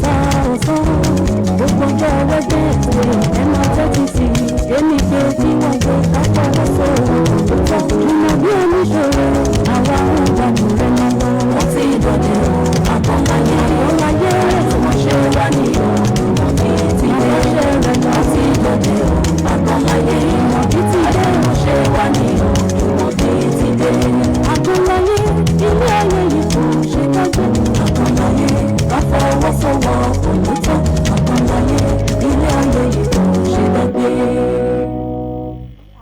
mẹ́ta ọ̀sán. Gbogbo ọjọ́ Wednesday ẹ máa tẹ́tí sí i. Èmi pé tí wọ́n gbé kápọ̀ sọ̀rọ̀. Jùmọ̀ bí oníṣòro, àwa ń gbàdúrà rẹ̀ lọ́wọ́. Wọ́n ti dòde o, àkànláyé. Àkànláyé tí wọ́n ṣe wá ní o. Ìmọ̀ bí ti dé. Wọ́n ti dòde o, àkànláyé. Ìmọ̀ bí ti dé. Wọ́n ṣe wá ní o. Ìmọ̀ bí ti dé. Àkànláyé, ilé ayé yìí kò ṣe dájú. Àkànláyé, ká fọwọ́sowọ́pọ̀ ló tọ́. Àkànláyé, ilé ayé yìí kò ṣe dágbé.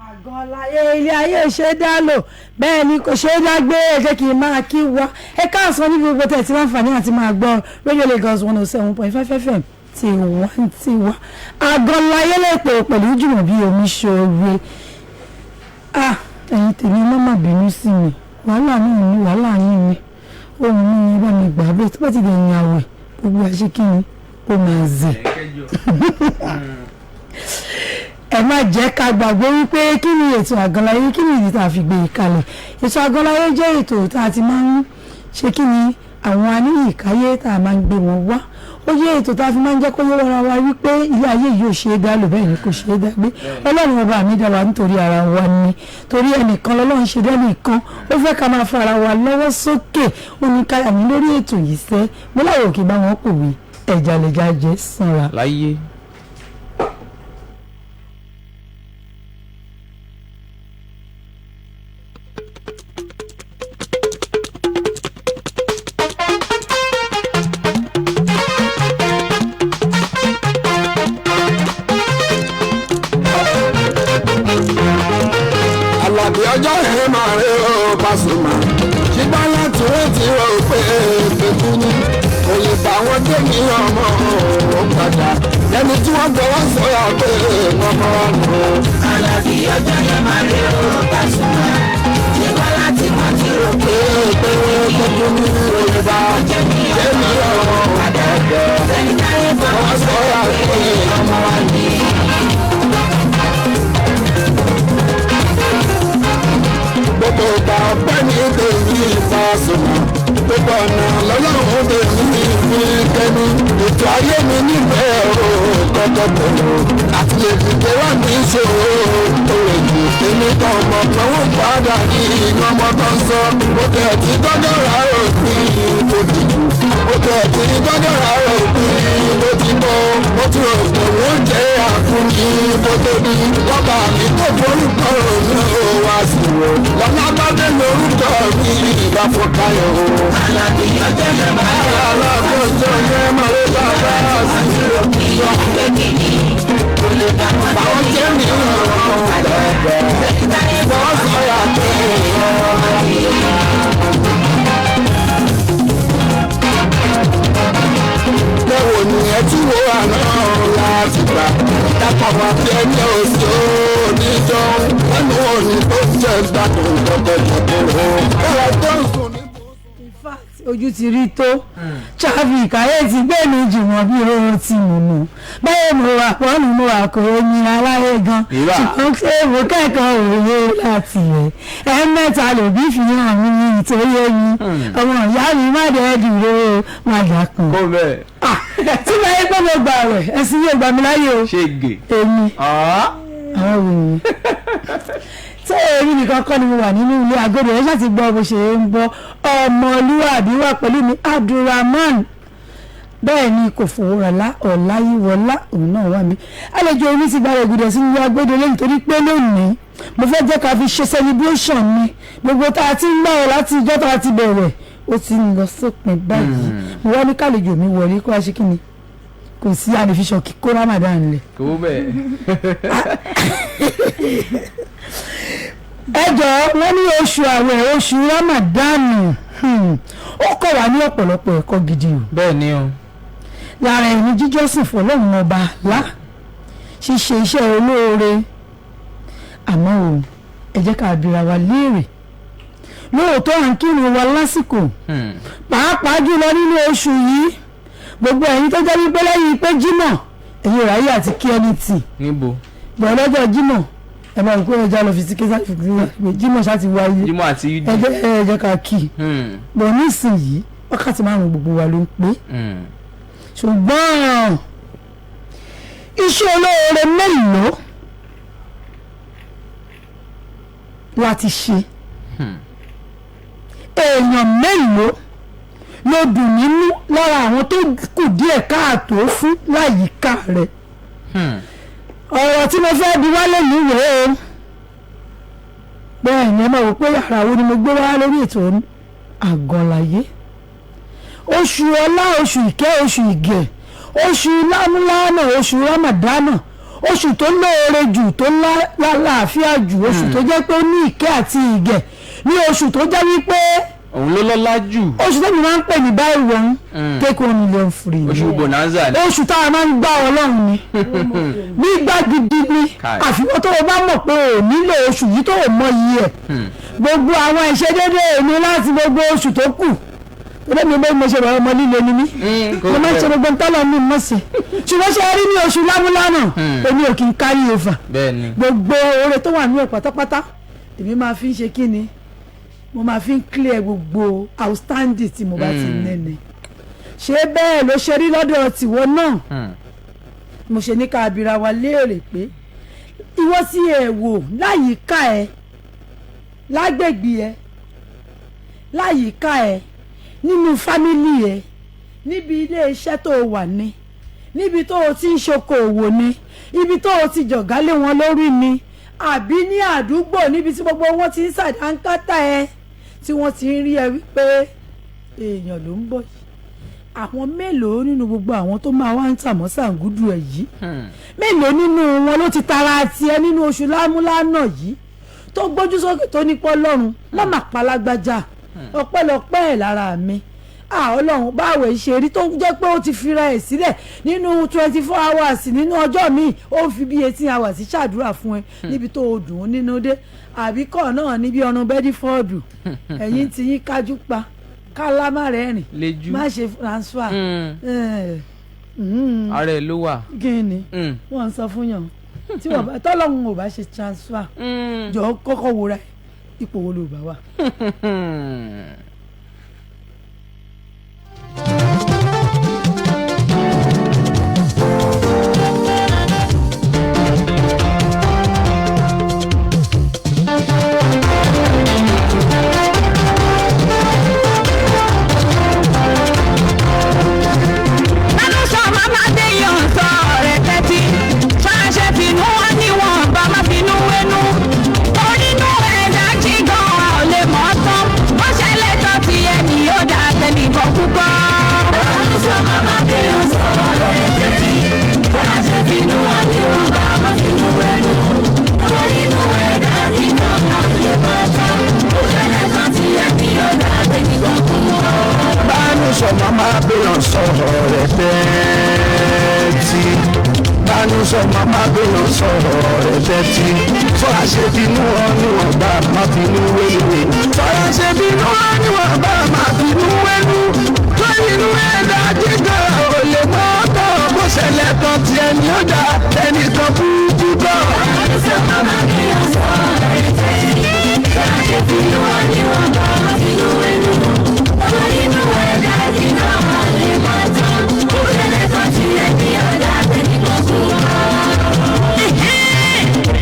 Àgọ́láyé, ilé ayé ò ṣe é dá lò, bẹ́ẹ̀ ni kò ṣe é dá gbé. Ẹ jẹ́ kí n máa kí wa ẹ káàsán níbi gbogbo tẹ̀ tí wọ́n fà ní àti máa gbọ́ Radio Lagos 107.5 FM tí wọ́n ti wá. Àgọ́láyé lè pè pẹ̀lú Jùmọ̀bí Omiṣore. Ah, ẹ̀yin tèmi, má má bínú sí mi, wàhálà náà ni wàhálà yín ni ohun mi ni bá mi gbà bẹ́ẹ̀. Tó bá ti dẹ̀yìn àwẹ̀, gbogbo àṣekínni ó máa zẹ̀. Ẹ má jẹ́ ká gbàgbé wípé kí ni ètò Àgànláyé, kí ni ìdí tá a fi gbé e kalẹ̀? Ètò Àgànláyé jẹ́ ètò tá a ti máa ń ṣe kí ni àwọn aníyìnkáyé tá a máa ń gbé wọn wá. Ó jẹ́ ètò tá a fi máa ń jẹ́ kó yé wọra wa wípé ilé ayé yìí ò ṣe é dá lò, bẹ́ẹ̀ ni kò ṣe é dá gbé. Ọlọ́run ọba mi dá wa nítorí ara wa ni, torí ẹnìkan lọ́lọ́run ṣe dẹ́nìkan. Ó fẹ́ ká máa fara wa lọ́wọ́ sókè. Ó ní ká àmì lórí ètò yìí sẹ́ mo láwọn òkè bá wọn pòwe ẹ̀já lẹ̀já jẹ́ sanra. Láyé. Àlàbí ọjọ́ yẹn máa rí o Pasuma, ṣùgbọ́n láti wọ́n ti rò pé pẹ̀kú ni kò lè bá wọn dé ní ọmọ òun padà lẹ́ni tí wọ́n gbọ́ wọ́n sọ̀rọ̀ pé wọ́n mọ́ wọn nù. Àlàbí ọjọ́ yẹn máa rí o Pasuma, ṣùgbọ́n láti wọ́n ti rò pé pé pẹ̀kú ni kò lè bá wọn dé ní ọmọ òun padà lẹ́ni táyé bọ̀ wọ́n sọ̀rọ̀ pé ọmọ wa ni. Gbogbo ìgbà ọpẹ́ ní tèmi Pasuma, gbogbo ọ̀nà lọ́lọ́run tèmi fi kẹ́mi ètò ayé mi níbẹ̀ o kọ́kọ́ pẹ̀lú àti lè fi ké wá ní ìṣòro tó lè jù èmi kan mọ̀ pé wọ́n padà ní ọmọ tó ń sọ. Mo tẹ̀ tí gbọ́dọ̀ rà òfin tó ti jù, mo tẹ̀ tí gbọ́dọ̀ rà òfin tó ti bọ́. Mo ti rò pé wọ́n jẹ́ àfúnni tó tóbi lọ́ba mi tó forúkọ mi ò wá sí o lọ́lá bá dé lórúkọ mi ìgbà fọkàyọ̀ o. Àlàbí ọjọ́ yẹn máa rí o Alákòóso yẹn máa ló bá bá sí o. Pé kí ni kò lè bá wọn dé Àwọn ní jẹ́ mi ọmọ ò padà lẹ́ni táyé bọ̀ wọ́n sọ̀rọ̀ pé ọmọ wa ni. Bẹ́wò ni ẹ tí wo àná láti gbà dápọ̀ wá bí ẹni òsì oníjọ́ ẹnu òní tó jẹ́ gbádùn gbọ́dọ̀gbọ́dọ̀ o. Bẹ́ẹ̀ tó ń sùn ní. In fact, ojú ti rí tó traffic ayé ti gbé mi jùmọ̀ bí oorun ti mú nù. Bẹ́ẹ̀ mo wà pọ́nù, mo wà kò ní aláyé gan. Ìwà. Ṣùgbọ́n ṣé mo kẹ́kọ̀ọ́ òye láti rẹ̀ ẹ̀ẹ́mẹ́ta lòbí fi hàn mí ní ìtòyé mi. Ọmọ ìyá mi má dẹ́ dúró, má dàkún. Kó bẹ́ẹ̀. Tí mo yẹ pé mo gbà rẹ̀, ẹ̀sìn yóò gbà mí láyé o. Ṣe gè. Èmi àwọn wòye tí èmi nìkan kọ́ ni mo wà nínú ilé agodo. Ẹ ṣáà ti gbọ́ bó ṣe ń gbọ́. Ọmọlúwàbí wà pẹ̀lú mi, Abdulrahman, bẹ́ẹ̀ ni kò fòwúrọ̀lá Ọ̀láyíwọlá òun náà wà mí. Àlejò omi ti gbára ìgùdẹ̀ sínú ilé agodo lẹ́yìn, torí pé lónìí mo fẹ́ jẹ́ ká fi ṣe celebration mi. Gbogbo tá a ti ń gbàwọ̀ láti ìjọ́ tá a ti bẹ̀rẹ̀, ó ti ń lọ sópin báyìí. Mo wá ní kàlejò mi wọlé kó wá ṣe kí ni kò sí àlefíṣọ kíkó Ramadan lẹ̀. Kó bẹ́ẹ̀. Ẹ jọ̀ọ́, wọ́n ní oṣù àwẹ̀, oṣù Ramadan, ó kọ́ wa ní ọ̀pọ̀lọpọ̀ ẹ̀kọ́ gidi o. Bẹ́ẹ̀ ni o. Lára ẹni jíjọ́sìn fọlọ́run ọba lá ṣíṣe iṣẹ́ olóore. Àmọ́ o, ẹ jẹ́ ká bira wa léèrè, lóòótọ́ à ń kírun wa lásìkò, pàápàá jùlọ nínú oṣù yìí? Gbogbo ẹ̀yin tó jẹ́ wípé lẹ́yìn pé Jímọ̀ ẹ̀yin ò ráyè àti kí ẹni tì Níbo? Bọ̀ lọ́jọ́ Jímọ̀, ẹ máa rò pé ẹja lọ fi sí kí Jímọ̀ ṣáà ti wáyé. Jímọ̀ àti Ìdí. Ẹ jẹ́ ká kí i. Bọ̀ nísìnyìí, wákàtí 5 gbogbo wa ló ń pé. Ṣùgbọ́n iṣẹ́ olóore mélòó láti ṣe, èèyàn mélòó ló dùn nínú lára àwọn tó kù díẹ̀ káàtó fún láyìíká rẹ̀? Ọ̀rọ̀ tí mo fẹ́ bi wálé mi rèé o. Bẹ́ẹ̀ ni, ẹ máa wò pé yàrá wo ni mo gbé wá lórí ètò Àgànláyé. Oṣù ọlá, oṣù ìkẹ́, oṣù ìgẹ̀, oṣù lámúlánà, oṣù ramadana, oṣù tó lóore jù, tó lálàáfíà jù, oṣù tó jẹ́ pé ó ní ìkẹ́ àti ìgẹ̀, ní oṣù tó jẹ́ wípé òun ló lọ́lá jù. Oṣù tó mi máa ń pè ní buy one take 1 million free. Oṣù bonanza ni. Oṣù tá a máa ń gbá Ọlọ́run ni, gbígbá gidi ni. Kai. Àfiwọ́n tó o bá mọ̀ pé o nílò oṣù yìí, tó o mọ iye ẹ̀, gbogbo àwọn ìṣedédé mi láti gbogbo oṣù tó kù, torí mi bẹ́ẹ̀ mo ṣe bàbá ọmọ líle ni mí, mo máa ń ṣe gbogbo ntọ́lọ́ mi mọ̀ sí. Ṣùgbọ́n ṣe rí ní oṣù lámúlánà, èmi ò kì í kárí ẹ̀fà. Bẹ́ẹ̀ ni. Gbogbo oore tó wà ní ẹ̀ pátápátá, èmi máa fi ń ṣe kí ni, mo máa fi ń clear gbogbo outstanding tí mo bá ti nẹ́ni. Ṣé bẹ́ẹ̀ ló ṣe rí lọ́dọ̀ tìwọ náà? Mo ṣe ní ká abira wa léèrè pé ìwọ sí ẹ wò láyìíká ẹ, lágbègbè ẹ, láyìíká ẹ, nínú family ẹ, níbi ilé iṣẹ́ tó o wà ní, níbi tó o ti ń ṣokòwò ní, ibi tó o ti jọ̀gá lé wọn lórí ni, àbí ní àdúgbò níbi tí gbogbo wọn ti ń ṣàdánkátà ẹ, tí wọ́n ti ń rí ẹ wípé èèyàn ló ń bọ̀ yìí. Àwọn mélòó nínú gbogbo àwọn tó máa wá ń tàmọ́ sàǹgùdù ẹ̀ yìí, mélòó nínú wọn ló ti tara tiẹ̀ nínú oṣù lámúlánà yìí tó gbójú sókè, tó ní pọ́ lọ́run má palágbájá, ọpẹ́lọpẹ́ ẹ̀ lára mi? Ah, Ọlọ́run, báwo ṣe rí tó jẹ́ pé ó ti fira ẹ̀ sílẹ̀ nínú 24 hours nínú ọjọ́ míì, ó fi bí 18 hours ṣàdúrà fún ẹ níbi tó o dùn ún nínú dé, àbí kọ́ náà níbi ọrùn bẹ́dífọ́ọ̀dù ẹ̀yìn tí yín kájú pa kálámà rẹ̀ rìn? Lejú. Má ṣe transfer. Ara ẹ ló wà. Kí ni wọ́n ń sọ fún yàn tí wọ́n bá tọ́lọ́run ò bá ṣe transfer? Jọ kọ́kọ́ wo ra ẹ̀, ipò wo ló bá wà? Nánú sọ màmá dé yàn sọ rẹ̀ tẹ́tí. Ṣáṣẹ́ finú wọn níwọ̀n bá má finú wénú. Onínú ẹ̀dá jí gan a ò lè mọ̀ ọ́ tán. Bó ṣẹlẹ̀ tán ti ẹni yóò dà tẹnìkan púpọ̀. Nánú sọ màmá dé yàn sọ rẹ̀ tẹ́tí. Ṣáṣẹ́ finú wọn níwọ̀n bá má finú wénú. Onínú ẹ̀dá jí gan a ò lè mọ̀ ọ́ tán. Bó ṣẹlẹ̀ tán ti ẹni yóò dà tẹnìkan púpọ̀. Bánú sọ màmá bèèyàn sọ̀rọ̀ rẹ̀ tẹ́tí. Bánú sọ màmá bèèyàn sọ̀rọ̀ rẹ̀ tẹ́tí. Sọ àṣebínú ọ níwọ̀n bá má finú wélu. Sọ àṣebínú ọ níwọ̀n bá má finú wélu. Tó inú ẹ̀dá jíjọ ò lè mọ́ tọ́, bó ṣẹlẹ̀ tán tí ẹni ó dá ẹnìkan kú púpọ̀. Nánú sọ màmá bèèyàn sọ̀rọ̀ rẹ̀ tẹ́tí. Ṣáṣẹ́ finú wọn níwọ̀n bá má finú wénú. Onínú ẹ̀dá jíjọ a ò lè mọ̀ tán. Bó ṣẹlẹ̀ tán tí ẹni ó dá tẹnìkan púpọ̀.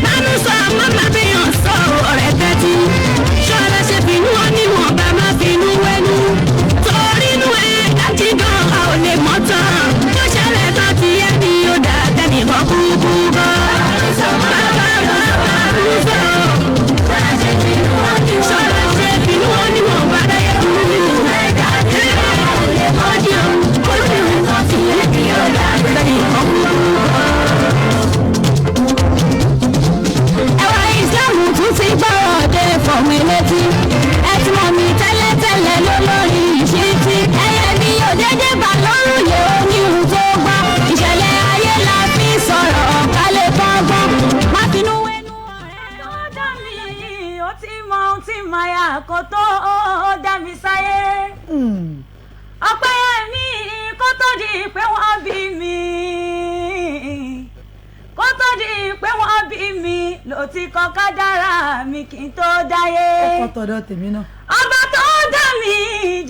Bánú sọ màmá bèèyàn sọ̀rọ̀ rẹ̀ tẹ́tí. Ṣọ́ra ṣe finú wọn níwọ̀n bá má finú wẹ́nu. Torí inú ẹ̀dá jíjọ a ò lè mọ̀ tán. Bó ṣẹlẹ̀ tán tí ẹni ó dá tẹnìkan kúkú bọ́. Bàbá bàbá ń sọ. Ṣọ́ra ṣe finú wọn níwọ̀n bá dáyé kú. Ẹwà Ìsìlámù tún ti gbọ́rọ̀ dé fọ̀mí létí. Ẹ ti mọ̀ mí tẹ́lẹ̀tẹ́lẹ̀ lólórí ìṣítí. Ẹyẹ mi ò dédé bà lọ́rùn yẹ oníhun tó gbọ́. Ìṣẹ̀lẹ̀ ayé la fi sọ̀rọ̀ kálẹ̀ gbọ́ngbọ́n. Má finú wẹ́nu ọ̀rẹ́. Tó dá mi, ó ti mọ ohun tí màá yà kó tó dá mi sáyé. Ọpẹ́ mi kó tó di pé wọ́n bí mi, kó tó di pé wọ́n bí mi ló ti kọ kádàrá mi kí n tó dáyé. Ọkọ tọ̀dọ̀ tèmi náà. Ọba tó dá mi,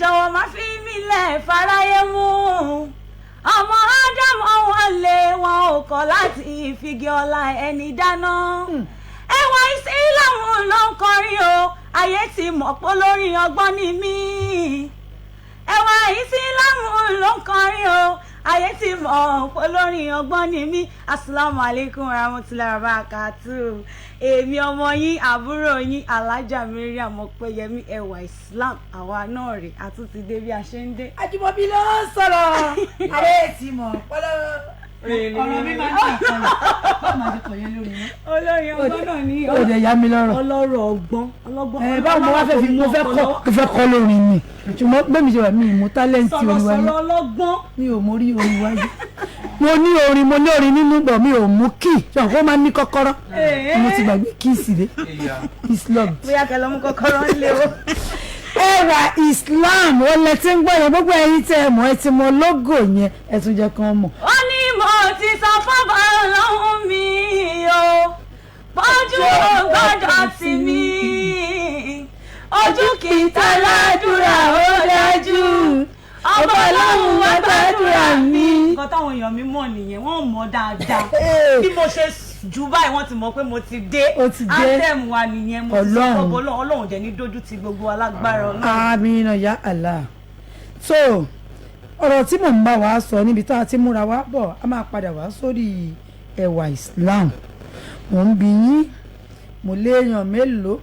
jọ̀wọ́ má fi mí lẹ̀ fáráyé mú ọmọ. kọ̀ láti ìfigi ọlá ẹni dáná. Ẹwà ìsìlámù ló ń kọrin o, ayé ti mọ̀ pé lórí ọgbọ́n ni mí. Ẹwà ìsìlámù ló ń kọrin o, ayé ti mọ̀ pé lórí ọgbọ́n ni mí. Asalaamu aleykum warahmatulahi wabarakatuh. Èmi ọmọ yín, àbúrò yín, Alájà Mariam Ọpẹ́yẹmí, Ẹwà Islam, àwa náà rè, àtúntì dé bí a ṣe ń dé. Ajímọ̀bí ló ń sọ̀rọ̀, ayé ti mọ̀ pọ́lọ́. Ọ̀rọ̀ mi máa ń dà kan báwo máa ti kọ̀ yẹn lórí wọn. Olórin ọgbọ́n náà ní. Ó dẹ̀ yá mi lọ́rọ̀. Ọlọ́rọ̀ ọgbọ́n ọlọ́gbọ́n. Ẹ báwo mo wá fẹ́ fi mo fẹ́ kọ́ mo fẹ́ kọ́ lórí mi, ṣùgbọ́n bẹ́ẹ̀ mi ṣe wà mí mú tálẹ́ǹtì orin wa. Sọ̀rọ̀sọ̀rọ̀ ọlọ́gbọ́n. Mi ò mórí orin wájú. Mo ní orin, mo ní orin nínú bọ̀, mi ò mú kí ṣùgbọ́n kó máa ní kọ́kọ́rọ́, mo ti gbàgbé kíìsì dé, it's locked. Bóyá kẹ lọ mú kọ́kọ́rọ́ ń lé o. Ẹwà Islam ó lẹ tí ń gbọ́ yẹn, gbogbo ẹ̀yin tẹ́ ẹ mọ̀, ẹ ti mọ lógò yẹn, ẹ tún jẹ́ kán mọ̀. Ó ní mo ti sọ fọ́bà ọlọ́run mi o, bójú ò gbọ́dọ̀ tì mí, ojú kì í táládùúrà ó dájú, ọba ọlọ́run wá gbàdúrà mi. Nǹkan táwọn èèyàn mi mọ̀ nìyẹn, wọ́n mọ̀ dáadáa. Bí mo ṣe jù báyìí, wọ́n ti mọ̀ pé mo ti dé. Ó ti dé. Anthem wa nìyẹn, mo ti sọ Ọlọ́run. fọ́bọ̀ ọlọ́run, ọlọ́run jẹ́ ní dójú ti gbogbo alágbára ọlọ́run. Amina ya Allah. So ọ̀rọ̀ tí mò ń bá wa sọ níbi tá a ti múra wa bọ̀, a máa padà wá sórí Ẹwà Islam. Mò ń bi yín, mo léèyàn mélòó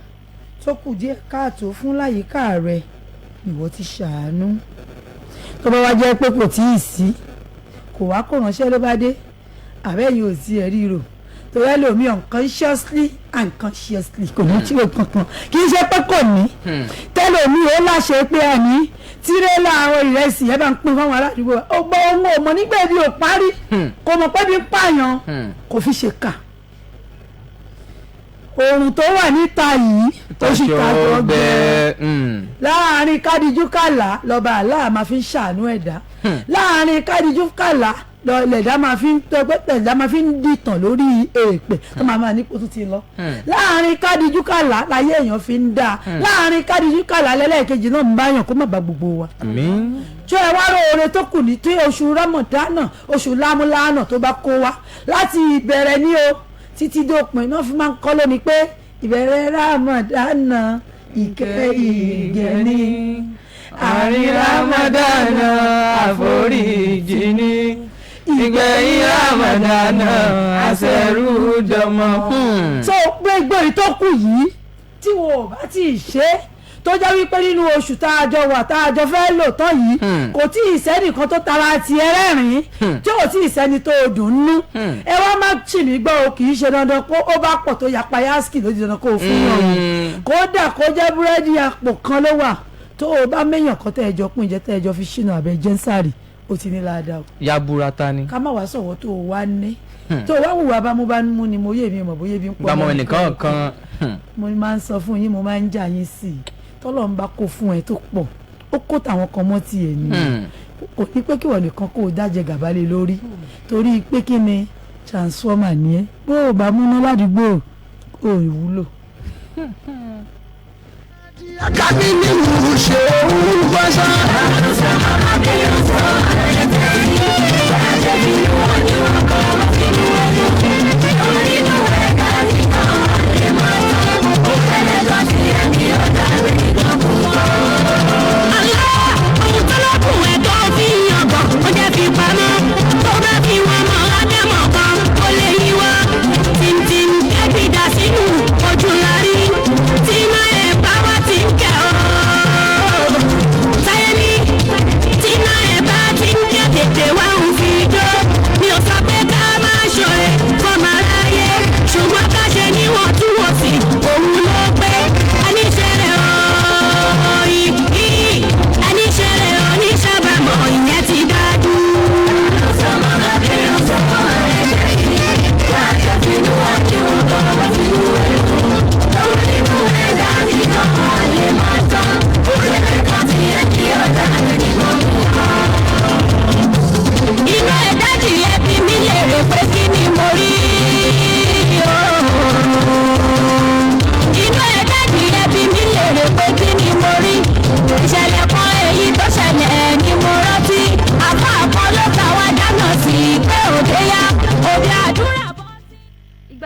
tó kù díẹ̀ káàtó fún láyìíká rẹ ìwọ ti ṣàánú? Tó bá wá jẹ́ pé kò tí ì sí, kò wá kò ránṣẹ́ ló bá dé, àbẹ́yìn ò sí ẹ̀rí rò torí ẹlòmíì unconsciously unconsciously kò ní tí o kankan, kì í ṣe pé kò ní tẹlòmíì ó láṣẹ pé àní tírélà àwọn ìrẹsì ẹ bá ń pín fáwọn aládùúgbò wa. Ó gbọ́ ohun ò mọ̀ nígbà ebi ò parí, kò mọ̀ pé bí ń pààyàn, kò fi ṣe kà. Oòrùn tó wà níta yìí ó sì ta gbọgbẹ láàrin kádìjú kàlà lọ́ba àlá máa fi ń ṣàánú ẹ̀dá, láàrin kádìjú kàlà lẹ̀dá máa fi ń tọgbẹ́, lẹ̀dá máa fi ń dìtàn lórí èèpẹ̀ tó máa máa nípò tó ti lọ, láàrin kádìjú kàlà láyé èèyàn fi ń dáa, láàrin kádìjú kàlà lẹ́lẹ́kejì náà ń báyàn kó má ba gbogbo wa. Àmín. Tí ẹ wá róore tó kù ní tí oṣù rọmọdánà, oṣù lámúlánà tó bá kó wa láti ìbẹ̀rẹ̀ ní o títí dópin náà fi máa ń kọ́ lónìí pé ìbẹ̀rẹ̀ rọmọdánà ìkẹ́ ìgẹ̀ni, àárín ramadana àforíjì ní, ìgbẹ̀yìn ramadana àṣẹrú dọmọ. Tó gbégbé ìtókù yìí tí wọn ò bá tí ì ṣe é, tó jẹ́ wípé nínú oṣù tá a jọ wà, tá a jọ fẹ́ lò tán yìí, kò tí ì sẹ́nìkan tó tara ti ẹlẹ́rìn-ín, tí ò tí ì sẹ́ni tó dùn ún nú. Ẹ wá má tì mí gbọ́ o, kì í ṣe dandan kó ó bá pọ̀ tó yapa yásìkì ló di dandan kó o fún yàn o. Kódà kó jẹ́ búrẹ́dì àpò kan ló wà, tó o bá méyàn kan tẹ́ ẹ jọ pín jẹ, tẹ́ ẹ jọ fi ṣínà àbẹ jẹ́nsárì, ó ti ní ládàá o. Yaburata ni. Ká má wàá sọ̀wọ́ tó o wá ní tó o wá wùwà bámúbámú ni mo yé mi mọ̀ bóyá ebi ń pọ̀ gbàmọ̀ lọ́wọ́. ẹnìkan kan. Mo máa ń sọ fún yín, mo máa ń jà yín sí i, tọ́lọ́ ń bá kó fún ẹ tó pọ̀, ó kó tàwọn kan mọ́ tiẹ̀ ni, kò ní pé kí wọ́n nìkan kó o dájẹ gàba lé lórí, torí pé kí ni transformer ni ẹ, bó o bá múná ládùúgbò ò wúlò. Akadé nínú ṣe òun gbọ́sọ̀. Ohun tó lọ́kùn ẹ̀ tó fi yànbọ̀ ó jẹ́ fi pamọ́, tó bá fi wọn mọ́ ádámọ̀ kan ó lè yíwọ́ tìǹtìǹ kẹ́gbìdà sínú ojú la rí tí iná ẹ̀ bá wá ti ń kẹ́ ọ́ táyé ní tí iná ẹ̀ bá ti ń kẹ́ tètè wá ń fi jó.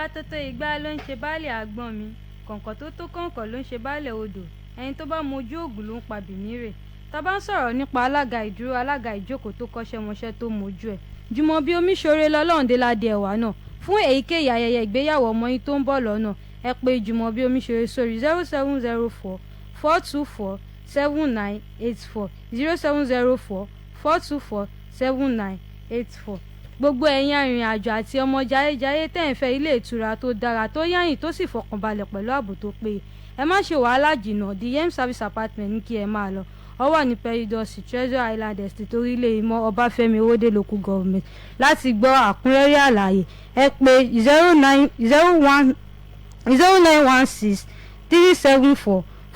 Igbá tó tó igbá ló ń ṣe baálé àgbọ̀n mi, kọ̀ǹkọ̀ tó tó kọ̀ǹkọ̀ ló ń ṣe baálé odò. Ẹni tó bá mojú ògùn ló ń pa bìnírè. Tá bá ń sọ̀rọ̀ nípa alága ìdúró, alága ìjókòó tó kọ́ṣẹ́mọṣẹ́ tó mojú ẹ̀, Jùmọ̀bí Omiṣore lọ́lọ́ǹdé ládé ẹ̀wà náà. Fún èyíkéyìí ayẹyẹ ìgbéyàwó ọmọ yín tó ń bọ̀ lọ́nà, ẹ pè Jùmọ̀bí Omiṣore sórí 07044247984, 07044247984. Gbogbo ẹ̀yin arìnrìn-àjò àti ọmọ jayéjayé tẹ́ ń fẹ́ ilé ìtura tó dára, tó yáàyìn, tó sì fọkànbalẹ̀ pẹ̀lú ààbò tó péye, ẹ má ṣe wàhálà jìnnà. The Yem Service Apartment ní kí ẹ máa lọ. Ó wà ní Peridot, Treasure Island Estate, Orílẹ̀ Ìmọ̀, Ọbáfẹ́mi Owódé Local Government. Láti gbọ́ àkúnrẹ́rẹ́ àlàyé, ẹ pè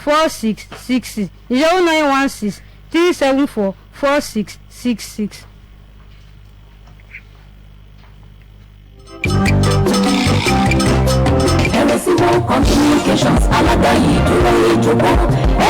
090109163744666, 09163744666. Ẹ̀rẹ̀síwọ̀n Communications, alága ìdúró ìjókòó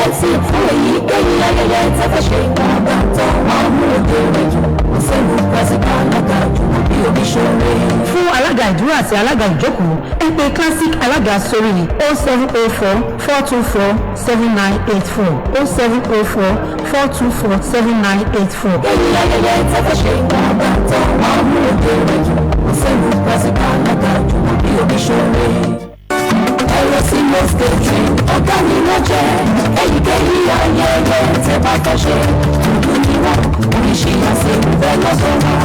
mc fún èyíkéyìí ayẹyẹ tẹ́fẹ́ ṣe. Wọ́n bá tọ́ wọn mú òde rẹ̀ jù kò sẹ́nu pẹ́sìkà alága Jùmọ̀bí Omiṣore. Fún alága ìdúró àti alága ìjókòó, ẹ pè Classic Alága sórí 07044247984, 07044247984. Èyí ayẹyẹ tẹ́fẹ́ ṣe, wọ́n bá tọ́ wọn mú òde rẹ̀ jù kò sẹ́nu pẹ́sìkà alága Jùmọ̀bí Omiṣore. Ẹ̀rọ sí mọ́sítẹ́ẹ̀tì ọ̀gá ni wọ́n jẹ́. Èyíkéyìí ayẹyẹ tẹ́ bá fẹ́ ṣe, tuntun ni wọ́n, oríṣi àṣẹ ìfẹ́ lọ́sọ̀ wọn.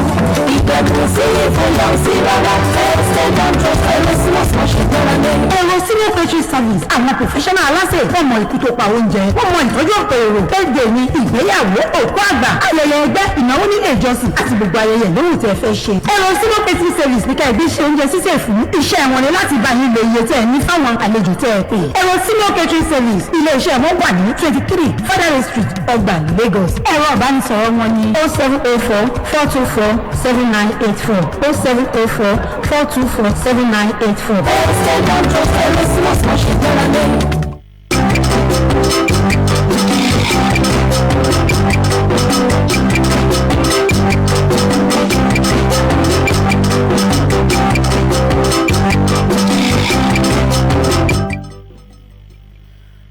Ìbẹ̀rù sí ìfòyà sí rárá. Ẹ̀ẹ́sẹ̀ dáńtọ́ ẹ̀rọ sí mọ́sítẹ́ẹ̀tì gbára lé. Ẹ̀rọ senior catering service, àwọn professional aláṣẹ, wọ́n mọ ikú tó pa oúnjẹ, wọ́n mọ ìtọ́jú ọ̀pọ̀ èrò. Birthday ni, ìgbéyàwó, òkú àgbà, ayẹyẹ ẹgbẹ́, ìnáwó nílé ìjọsìn àti gbogbo ayẹyẹ lóhùn tẹ́ fẹ́ ṣe. Ẹ̀rọ senior catering service ní ká ẹbí ṣe oúnjẹ sísè fún. Iṣẹ́ wọn ni láti bá yín lo iye tẹ́ ẹ ní fáwọn àlejò tẹ́ ẹ pè. Ẹ̀rọ senior catering service, ilé iṣẹ́ wọn wà ní 23 Federal Street, Ọgbà, Lagos. Ẹ̀rọ ìbánisọ̀rọ̀ wọn ní 07044247984, 07044247984. Ẹ̀ẹ́sẹ̀ dáńtọ́ ẹ̀rọ sí mọ́sítẹ́ẹ̀tì gbára lé.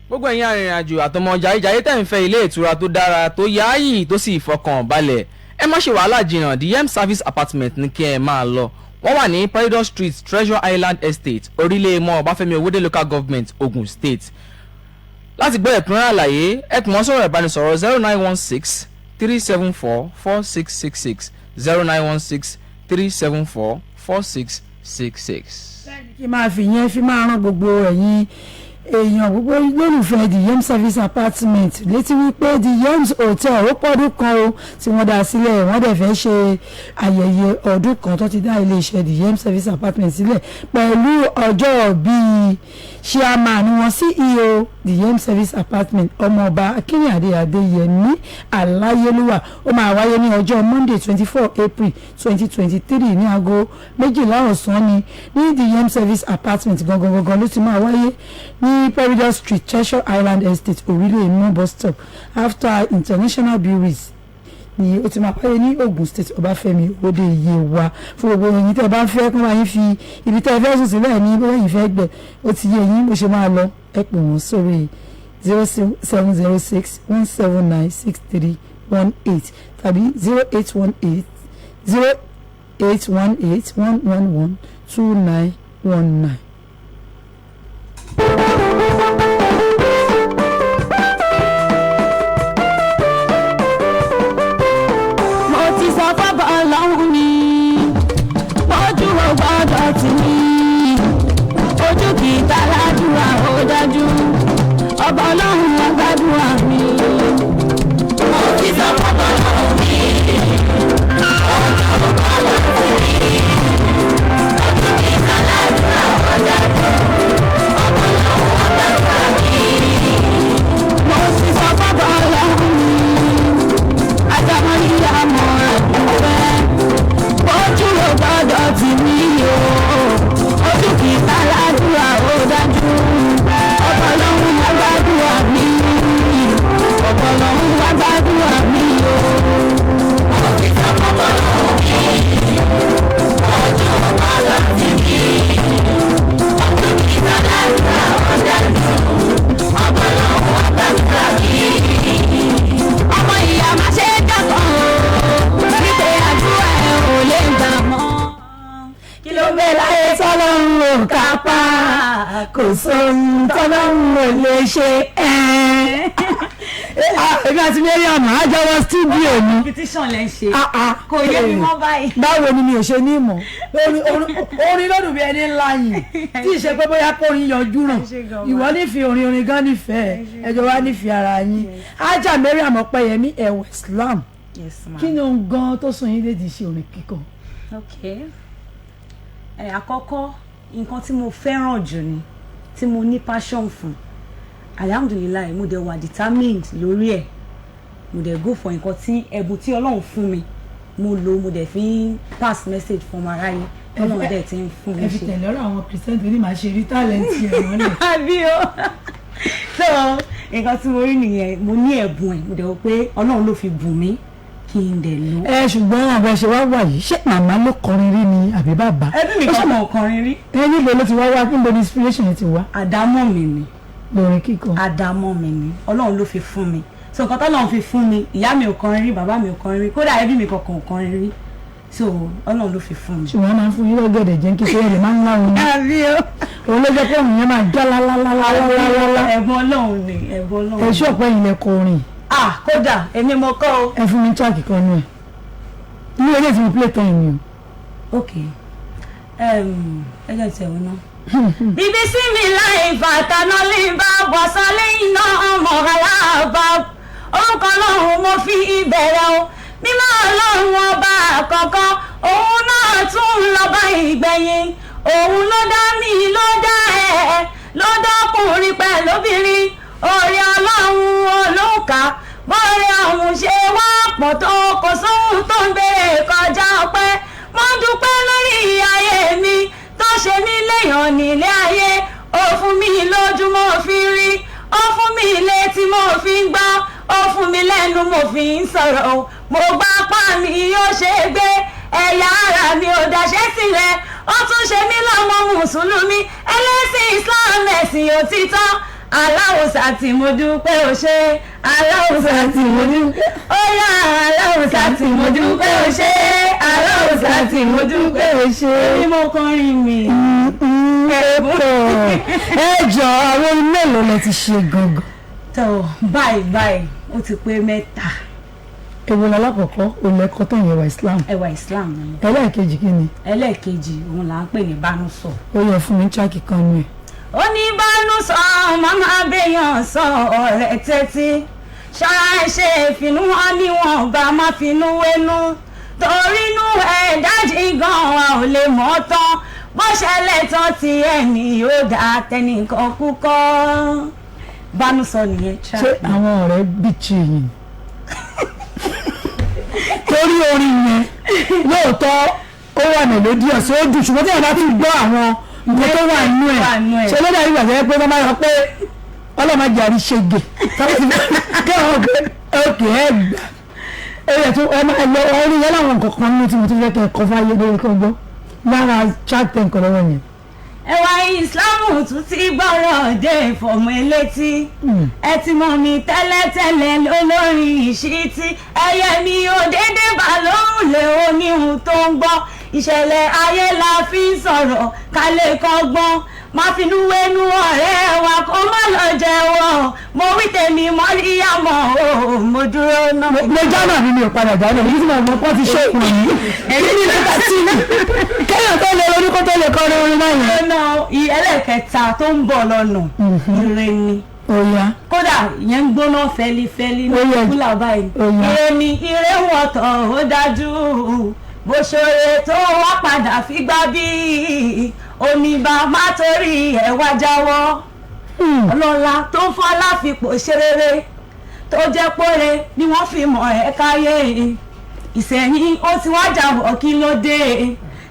Gbogbo ẹ̀yin arìnrìn-àjò àtọmọ jayéjayé tẹ̀ ń fẹ́ ilé ìtura tó dára, tó yááyì, tó sì fọkàn balẹ̀, ẹ má ṣe wàhálà jìnnà. The Yem Service Apartment ní kí ẹ máa lọ. Wọ́n wà ní Peridot Street, Treasure Island Estate, Orílẹ̀ Ìmọ̀, Ọbáfẹ́mi Owódé Local Government, Ogun State. Láti gbọ́ ẹ̀kúnrẹ́rẹ́ àlàyé, ẹ pè wọ́n sọ̀rọ̀ ìbánisọ̀rọ̀ 09163744666, 09163744666. Kí máa fi yẹn fi máa rán gbogbo ẹ̀yin èèyàn, gbogbo lólùfẹ́ The Yem Service Apartment létí wípé The Yems Hotel ó pọ́dún kan o tí wọ́n dá sílẹ̀. Wọ́n dẹ̀ fẹ́ ṣe ayẹyẹ ọdún kan tó ti dá iléeṣẹ́ The Yem Service Apartment sílẹ̀ pẹ̀lú ọjọ́ bíi chairman wọn, CEO The Yem Service Apartment, Ọmọọba Akínrìnàdé Adéyẹmí Aláyélúwà. Ó máa wáyé ní ọjọ́ Monday, 24 April 2023, ní aago 12 ọ̀sán ni ní The Yem Service Apartment gangan gangan ló ti máa wáyé, ní Peridot Street, Treasure Island Estate, Orílẹ̀ Ìmọ̀ bus stop, after International Breweries ni ó ti máa wáyé ní Ogun State, Ọbáfẹ́mi Owódé Yewa. Fún gbogbo ẹ̀yin tẹ́ ẹ bá ń fẹ́ kí wọ́n yín fi ibi tẹ́ ẹ fẹ́ sùn sílẹ̀ ní bóyá yín fẹ́ gbẹ, ó ti yé yín bó ṣe máa lọ. Ẹ pè wọ́n sórí 07061796318 tàbí 081808181112919. Mo ti sọ fọ́bọ̀ ọlọ́run mi, ojú ò gbọ́dọ̀ tì mí, ojú kì í ta ládùúrà. Ó dájú, ọba ọlọ́run wá gbàdúrà mi. Mo ti sọ fọ́bọ̀ ọlọ́run mi, ojú ò gbọ́dọ̀ tì mí, ojú kì í ta ládùúrà. Ó dájú, ọba ọlọ́run wá gbàdúrà mi. Mo ti sọ fọ́bọ̀ ọlọ́run mi, àtàwọn ìyá mọ̀ àdúgbẹ́. Ojú ò gbọ́dọ̀ tì mí o, ojú kì í ta ládùúrà. Ó dájú, ọ̀pọ̀ lọ́hùn wá gbàdúrà mi, ọ̀pọ̀ lọ́hùn wá gbàdúrà mi o. Mo ti sọ fọ́pọ̀ lọ́hùn mi, ojú ò gbọ́dọ̀ tì mí. ò kápá, kò sóhun tọ́lọ́run ò lè ṣe ẹ́. Èmi àti Mariam àjọwọ́ studio ni. Competition lẹ́ ń ṣe. Ah, ah. Kò yé mi mọ́ báyìí. Báwo ni mi ò ṣe ní mọ̀? Orin lọ́dún bí ẹni ńlá yìí tí ì ṣe pé bóyá kórin yọjú ràn. Ṣé gan-an. Ìwọ nífẹ̀ẹ́ orin, orin gan nífẹ̀ẹ́, ẹjọ́ wa nífẹ̀ẹ́ ara yín. Ajá Mariam Ọpẹ́yẹmí, Ẹwà Islam. Yes, ma. Kí ni ohun gan tó sún yín lédi ṣe orin kíkọ? Ok, ẹ àkọ́kọ́, nǹkan tí mo fẹ́ràn jù ni tí mo ní passion fún. Alhamdulillahi, mo dẹ̀ wà determined lórí ẹ̀, mo dẹ̀ go for nǹkan tí ẹ̀bùn tí Ọlọ́run fún mi, mo lò, mo dẹ̀ fi ń pass message fún ọmọ aráyé. Ọlọ́run dẹ̀ ti ń fún mi Ẹ fi ṣe. tẹ̀lé ọ̀rọ̀ àwọn Christian tó ní màá ṣe rí talent ẹ̀ mọ́lẹ̀. Àbí o. So nǹkan tí mo rí nìyẹn, mo ní ẹ̀bùn ẹ̀, mo dẹ̀ wò pé Ọlọ́run ló fi bùn mí, kí n dẹ̀ lò. Ẹ ṣùgbọ́n àwọn ẹ̀ṣẹ̀ wá wà yìí, ṣé màmá ló kọrin rí ni àbí bàbá? Ẹbí mi kọ́ mọ̀ ọkùnrin rí. Ẹ níbo ló ti wá wá? Níbo ni inspiration yẹn ti wá? Àdámọ̀ mi ni. Lórin kíkọ. Àdámọ̀ mi ni, Ọlọ́run ló fi fún mi. So nǹkan tọ́lọ́run fi fún mi, ìyá mi ò kọrin rí, bàbá mi ò kọrin rí, kódà ẹbí mi kankan ò kọrin rí. So Ọlọ́run ló fi fún mi. Ṣùgbọ́n wọ́n máa ń fún yín lọ́gẹ̀dẹ̀ jẹ́ kí sẹ́yìn lè máa ń láwọn ní. Àbí o. Òun ló jẹ́ pé òun yẹn máa já lálálálálálá. Ẹ̀bùn Ọlọ́run ni, ẹ̀bùn Ọlọ́run. Ẹ ṣú ọ̀pẹ́ yìí lẹ kọ orin. Ah, kódà èmi mo kọ́ o. Ẹ fún mi track kan nù ẹ̀ ní ilé tí mo play tán yìí ni o. Ok, ẹ jẹ́ ìtẹ̀wé náà. Bíbí sí mi láì fàtànà lè bá wàsálẹ̀ iná ọmọ aláàbá. Orúkọ Ọlọ́run mo fi ìbẹ̀rẹ̀ o. Mímọ́ Ọlọ́run ọba àkọ́kọ́, òun náà tún lọ́ba ìgbẹ̀yìn. Òun ló dá mi, ló dá ẹ̀, ló dọ́kùnrin pẹ̀lú obìnrin. Orí Ọlọ́run olóǹkà, bọ́ọ̀rẹ́ ọ̀hún ṣe wá pọ̀ tó, kò sóhun tó ń béèrè kọjá ọpẹ́. Mo dúpẹ́ lórí ayé mi tó ṣe mí léèyàn nílé ayé. Ó fún mi lójú, mo fi rí. Ó fún mi létí, mo fi ń gbọ́. Ó fún mi lẹ́nu, mo fi ń sọ̀rọ̀ o. Mo gbá apá mi yóò ṣe é gbé, ẹ̀yà ara mi ò dáṣẹ́ sílẹ̀. Ó tún ṣe mí lọ́mọ mùsùlùmí, ẹlẹ́sìn Islam, ẹ̀sìn òtítọ́. Aláwòsàn tí mo dúpẹ́, ò ṣe. Aláwòsàn tí mo dúpẹ́, ó yá. Aláwòsàn tí mo dúpẹ́, ò ṣe. Aláwòsàn tí mo dúpẹ́, ò ṣe. Èmi mo kọrin mi. Ẹ jọ, àwọn orin mélòó lẹ ti ṣe gangan? Tó báyìí báyìí, ó ti pé 3. Èwo lálákọ̀ọ́kọ́ olùẹ̀kọ́ tó yẹn, Ẹwà Islam? Ẹwà Islam ni. Ẹlẹ́ẹ̀kejì kí ni? Ẹlẹ́ẹ̀kejì, òun là ń pè ní Bánúsọ. Ó yẹ fún mi track kan nù ẹ̀. Oníbánúsọ, màmá béèyàn sọ ọ̀rẹ́ tẹ́tí, ṣọ́ra ṣe ìfinú wọn níwọ̀n bá má finú wénú, torí inú ẹ̀ dájí gan-an, a ò lè mọ̀ tán. Bó ṣẹlẹ̀ tán ti ẹni yóò dá tẹnìkan kú kọ́. Bánúsọ nìyẹn. Ṣé àwọn ọ̀rẹ́ bíi yìí torí orin yẹn lóòótọ́ ó wà melodious, ó dùn, ṣùgbọ́n tí yàrá ti gbọ́ àwọn nǹkan tó wà nínú Wà nínú ẹ̀, ẹ̀. ṣe ló dàbí ìgbà tó yẹ pé wọ́n máa yọ pé ọlọ́mọdé àrí ṣègè kẹ́hìn pé òkè ẹ̀ gbà ẹ yẹ tó ẹ máa lọ orin yẹn láwọn nǹkan kan nínú tí mo tún fẹ́ kẹ́ ẹ kọ́ fáyé lórí kan gbọ́ lára track ten kan lọ́wọ́ yẹn. Ẹwà Ìsìláàmù tún ti gbọ́rọ̀ dé ìfọ̀mọ́ elétí. Ẹ ti mọ̀ mi tẹ́lẹ̀tẹ́lẹ̀ lólórin ìṣítí. Ẹyẹ mi ò dédé bá lóhùn lé oníhun tó ń gbọ́. Ìṣẹ̀lẹ̀ ayé la fi ń sọ̀rọ̀ ká lè kọ́gbọ́n. Má finú wénú ọ̀rẹ́ wa, kó má lọ jẹ́wọ́. Mo wí tèmi mọ́ríyàmọ̀ o, mo dúró náà. Mo jánà mi, mi ò padà jánà èyí tí mo mọ pọ́n ti ṣe ìpò yìí. Èyí ni lẹ́tà sí mi kéèyàn tó lè ronú kó tó lè kọrin orin náà yẹn. Lọ́nà ẹlẹ́ẹ̀kẹta tó ń bọ̀ lọ́nà, ire ni. Ó yá. Kódà ìyẹn ń gbóná fẹlifẹli ní Ó yá. kúlà báyìí. Ó yá. Ire ni, ire wọ̀tọ̀, ó dájú. Bó ṣoore tó wá padà fi gbá bí oníbà má torí ẹ̀ wá jáwọ́. Ọlọ́lá tó ń fọlá fipò ṣe rere, tó jẹ́ pọ́re ni wọ́n fi mọ̀ ẹ́ káyé ìsẹ̀yìn, ó ti wá jáwọ́, kí ló dé?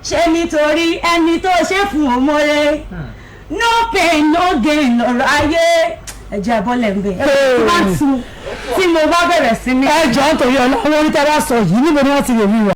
Ṣé nítorí ẹni tó ṣe fún òmòre? No pain, no gain lọ́rọ̀ ayé. Ẹ̀jẹ̀ àbọ̀lẹ̀ ń bẹ̀ ẹ̀ bá tu tí mo bá bẹ̀rẹ̀ sí ní. Ẹ jọ̀ọ́, nítorí Ọlọ́run, orin tí a bá sọ yìí, níbo ni wọ́n ti lè rí wa?